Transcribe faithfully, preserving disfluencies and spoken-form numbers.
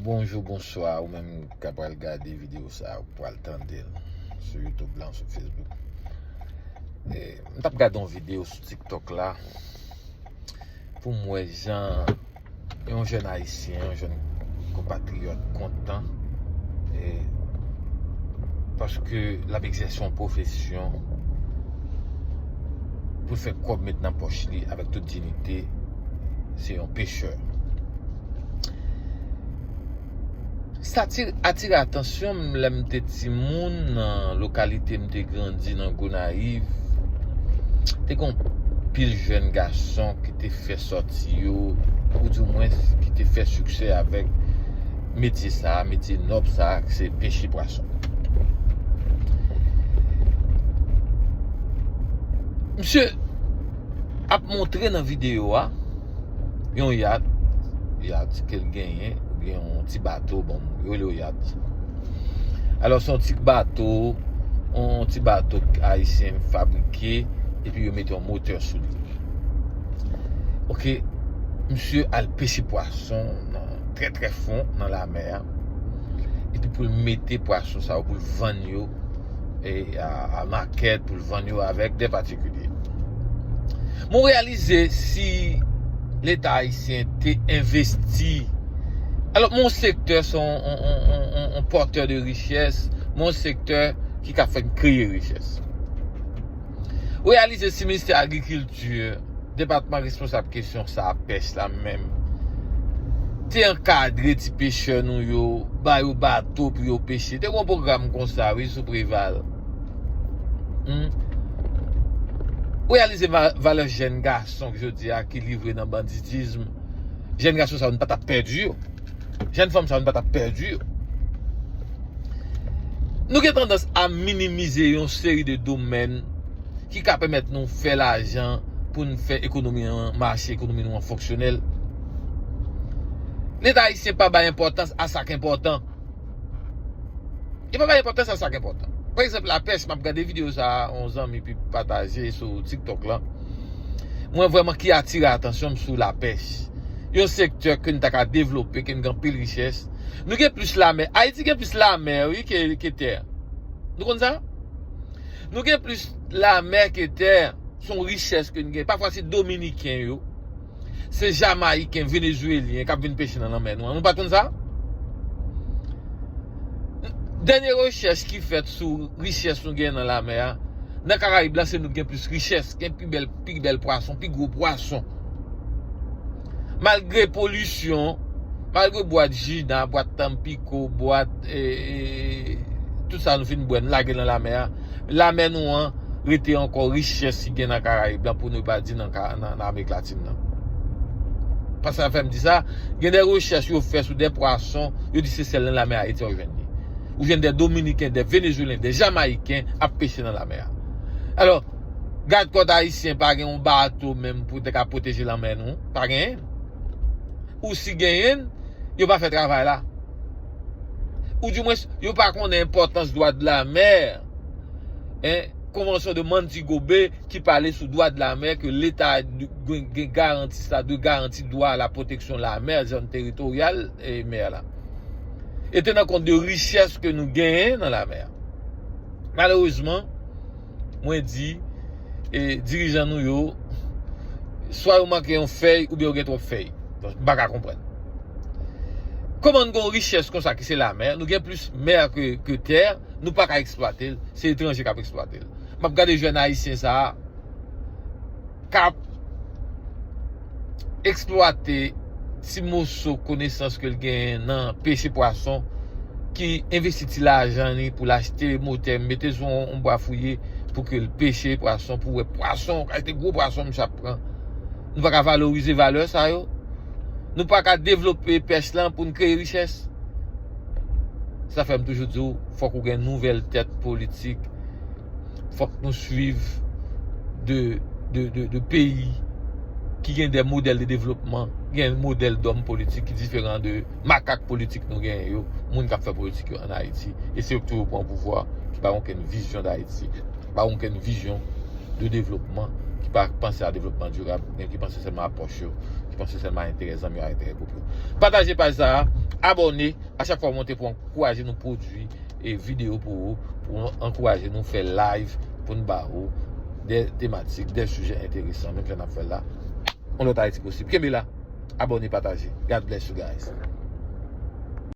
Bonjou, bonswa, ou menm k ap pral gade videyo sa a, ou pral tande l sou YouTube la, sou Facebook. E, m t ap gade yon videyo sou TikTok la pou m wè jan yon jèn ayisyen, yon jèn konpatriyòt kontan, e, paske l ap egzèse yon pwofesyon pou l fè kòb met nan pòch li avèk tout diyite, se yon pechè. Sa ti-, atire atansyon m lè m te timoun nan lokalite m te grandi nan Gonayiv. Te gen yon pil jèn gason ki te fè sòti yo, oudimwens ki te fè siksè avèk metye sa a, metye nòb sa a, ki se peche pwason. Misye ap montre nan videyo a yon yat, yat ke l genyen, oubyen yon ti bato, bon, yo rele yo yat. Alò, se yon ti bato, yon ti bato ayisyen fabrike, epi yo mete yon motè sou li. Oke, misye al peche pwason nan, trè, trè fon nan lamè a. Epi pou l mete pwason sa yo, pou l vann yo, e, a, a makèt, pou l vann yo avèk de patikilye. Mwen reyalize si Leta ayisyen te envesti. Alò, mon sektè se yon, yon, yon, yon, yon, yon pòtè de richès, mon sektè ki ka fè n kreye richès. Reyalize si Ministè Agrikilti, depatman responsab kesyon sa a, pèch la menm, te ankadre ti pechè nou yo, ba yo bato pou yo peche. Te gen yon pwogram konsa, wi, sou Preval. Hmm. Ou reyalize va-, valè jèn gason jodi a ki livre nan banditism. Jèn gason sa yo, nou pa t ap pèdi yo. Jèn fanm sa yo, nou pa t ap pèdi yo. Nou gen tandans a minimize yon seri de domèn ki ka pèmèt nou fè lajan pou n fè ekonomi an mache, ekonomi nou an fonksyonèl. Leta ayisyen pa bay enpòtans a sa k enpòtan. Li pa bay enpòtans a sa k enpòtan. Pa egzanp, lapèch, m ap gade videyo sa a, yon zanmi pi pataje sou TikTok la. Mwen vrèman ki atire atansyon m sou lapèch. Yon sektè ke n ta ka devlope, ke n gen anpil richès. Nou gen plis lamè. Ayiti gen plis lamè, wi, ke, ke tè. Nou konn sa? Nou gen plis lamè ke tè. Se yon richès ke n gen. Pafwa se Dominiken yo, se Jamayiken, Venezwelyen k ap vin peche nan lanmè nou an. Nou pa t konn sa? Dènye rechèch ki fèt sou richès nou gen nan lamè a, nan Karayib la, se nou ki gen plis richès, gen pi bèl, pi bèl pwason, pi gwo pwason. Malgre polisyon, malgre bwat Jina, bwat Tampico, bwat, e, e, tout sa nou fin bwè, nou lage nan lamè a. Lamè nou an rete ankò richès ki gen nan Karayib la, pou nou pa di nan, ka- nan, nan Amerik Latin nan. Paske sa fè m di sa, gen de rechèch yo fè sou de pwason, yo di se sèl nan lamè Ayiti yo jwenn li. Ou jwenn de Dominiken, de Venezwelyen, de Jamayiken ap peche nan lamè a. Alò, gadkòt ayisyen pa gen yon bato menm pou te ka pwoteje lanmè nou, pa genyen. Ou si genyen, yo pa fè travay la. Oudimwens, yo pa konnen enpòtans dwa de la mè. En, Konvansyon de Montego Bay ki pale sou dwa de la mè, ke Leta gen, gen garanti, sa dwe garanti dwa a la pwoteksyon la mè, zòn teritoryal, e mè la. E tenan kont de richès ke nou genyen nan lamè a. Malerezman, mwen di, e, dirijan nou yo, swa yo manke yon fèy oubyen yo gen twòp fèy. Donk, m pa ka konprann. Kòman n gen yon richès konsa ki se lamè, nou gen plis mè ke, ke tè, nou pa ka eksplwate l, se etranje k ap eksplwate l. M ap gade jèn ayisyen sa a, k ap eksplwate ti moso konesans ke l genyen nan peche pwason, ki envesti ti lajan li pou l achte motè, mete sou yon, yon bwa fouye pou ke l peche pwason, pou wè pwason, kalite gwo pwason misye ap pran. Nou pa ka valorize valè sa yo. Nou pa ka devlope pèch lan pou n kreye richès. Sa fè m toujou di w, fòk ou gen nouvèl tèt politik. Fòk nou swiv de, de, de, de peyi ki gen de modèl de devlopman, gen modèl dòm politik ki diferan de makak politik nou genyen yo, moun k ap fè politik yo ann Ayiti. E se yo ki toujou pran pouvwa, ki pa gen okenn vizyon d Ayiti, pa gen okenn vizyon de devlopman, ki pa panse a devlopman dirab, gen ki panse sèlman a pòch yo, ki panse sèlman a enterè zanmi yo, a enterè gwoup yo. Pataje paj sa a, abòne, a chak fwa w monte pou ankouraje nou pwodui e videyo pou ou, pou ankouraje nou fè live, pou n ba ou de tematik, de sijè enteresan, menm jan n ap fè l la. Yon lòt Ayiti posib. Kenbe la, abòne, pataje. God bless you guys.